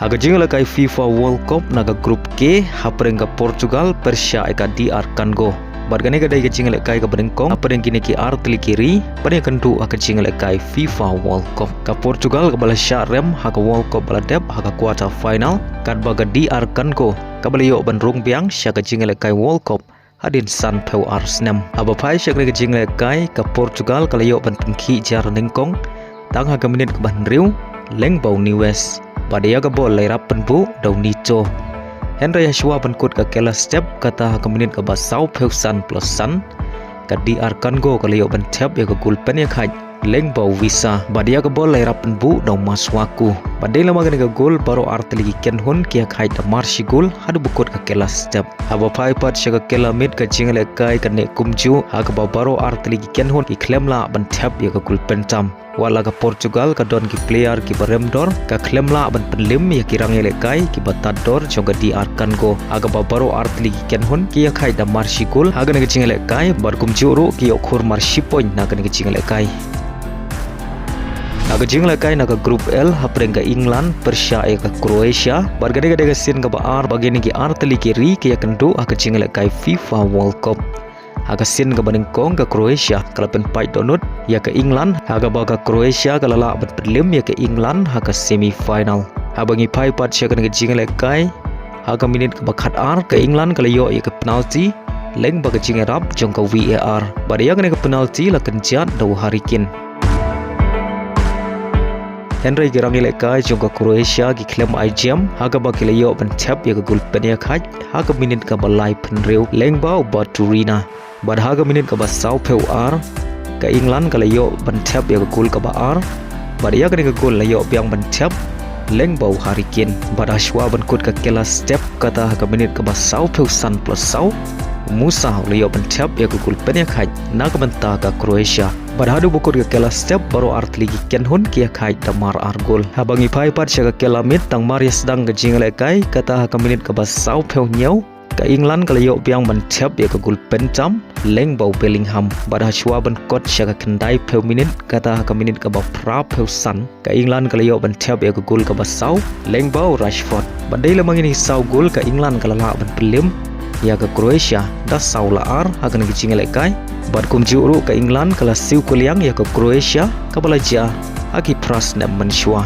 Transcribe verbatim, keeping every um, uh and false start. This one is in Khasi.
Ha ka jingïalehkai FIFA World Cup na ka Group K, hapdeng ka Portugal pyrshah ïa ka D R Congo. Bad kane ka dei ka jingïalehkai kaba nyngkong hapdeng kine ki artylli ki ri ban ïakynduh ha ka jingïalehkai FIFA World Cup. Ka Portugal kaba la shah rem ha ka World Cup ba la dep ha ka quarter final, katba ka D R Congo kaba la ïoh ban rung biang sha ka jingïalehkai World Cup hadien sanphew ar snem. Haba phai sha kane ka jingïalehkai, ka Portugal ka la ïoh ban pynkhih jar nyngkong tang ha ka minit kaba hynriew lyngba u Neves. Bad ïa ka bol la ïarap pynbuh da u Neto. Hynrei hashwa ban kut ka kylla step, kata ha ka minit kaba sawphew san plus san, ka D R Congo ka la ïoh ban thep ïa ka gol pynïakhaid lyngba u Wissa. Bad ïa ka bol la ïarap pynbuh da u Masuaku. Bad dei lama kane ka gol, baroh artylli ki kynhun ki ïakhaid da mar shi gol haduh ba kut ka kylla step. Haba phai pat sha ka kylla miet, ka jingïalehkai ka neh kumjuh, ha kaba baroh artylli ki kynhun ki khlem lah ban thep ïa ka gol pyntam. Wat la ka Portugal ka don ki player kiba rem dor, ka khlem lah ban pynlem ïa ki rangïalehkai kiba tad dor jong ka D R Congo. Ha kaba baroh artylli ki kynhun ki ïakhaid da mar shi gol ha kane ka jingïalehkai, bad kumjuh ruh ki ïoh khur mar shi point na kane ka jingïalehkai. Ha ka jingïalehkai na ka Group L, hapdeng ka England pyrshah ïa ka Croatia, bad kane ka dei ka sien kaba ar ba kine ki artylli ki ri ki ïakynduh ha ka jingïalehkai FIFA World Cup. Ha ka sien kaba nyngkong, ka Croatia ka la pynpait dohnud ïa ka England, ha kaba ka Croatia ka la lah ban pynlem ïa ka England ha ka semi final. Haba ngi phai pat sha kane ka jingïalehkai, ha ka minit kaba khatar, ka England ka la ïoh ïa ka penalty lyngba ka jingïarap jong ka V A R. Bad ïa kane ka penalty la kynjat da u Harry Kane. Hynrei ki rangïalehkai jong ka Croatia ki khlem ai jem, ha kaba ki la ïoh ban thep ïa ka gol pynïakhaid ha ka minit kaba laiphew hynriew lyngba u Baturina. Bad ha ka minit kaba sawphew ar, ka England ka la ïoh ban thep ïa ka gol kaba ar. Bad ïa kane ka gol la ïoh biang ban thep lyngba u Harry Kane. Bad hashwa ban kut ka kylla step, kata ha ka minit kaba sawphew san plus saw, u Musah u la ïoh ban thep ïa ka gol pynïakhaid na ka bynta ka Croatia. Bad haduh ba kut ka kylla step, baroh artylli ki kynhun ki ïakhaid da mar ar gol. Haba ngi phai pat sha ka kylla miet, tang mar ïa sdang ka jingïalehkai, kata ha ka minit kaba sawphew hynñiew, ka England ka la ïoh biang ban thep ïa ka gol pyntam lyngba u Bellingham. Bad hashwa ban kut sha ka khyndaiphew minit, kata ha ka minit kaba phraphew san, ka England ka la ïoh ban thep ïa ka gol kaba saw lyngba u Rashford. Bad dei lama kine ki saw gol, ka England ka la lah ban pynlem ïa ka Croatia da saw la ar ha kane ka jingïalehkai. Bad kumjuh ruh, ka England ka la siew kuliang ïa ka Croatia kaba la jia ha ki phra snem mynshuwa.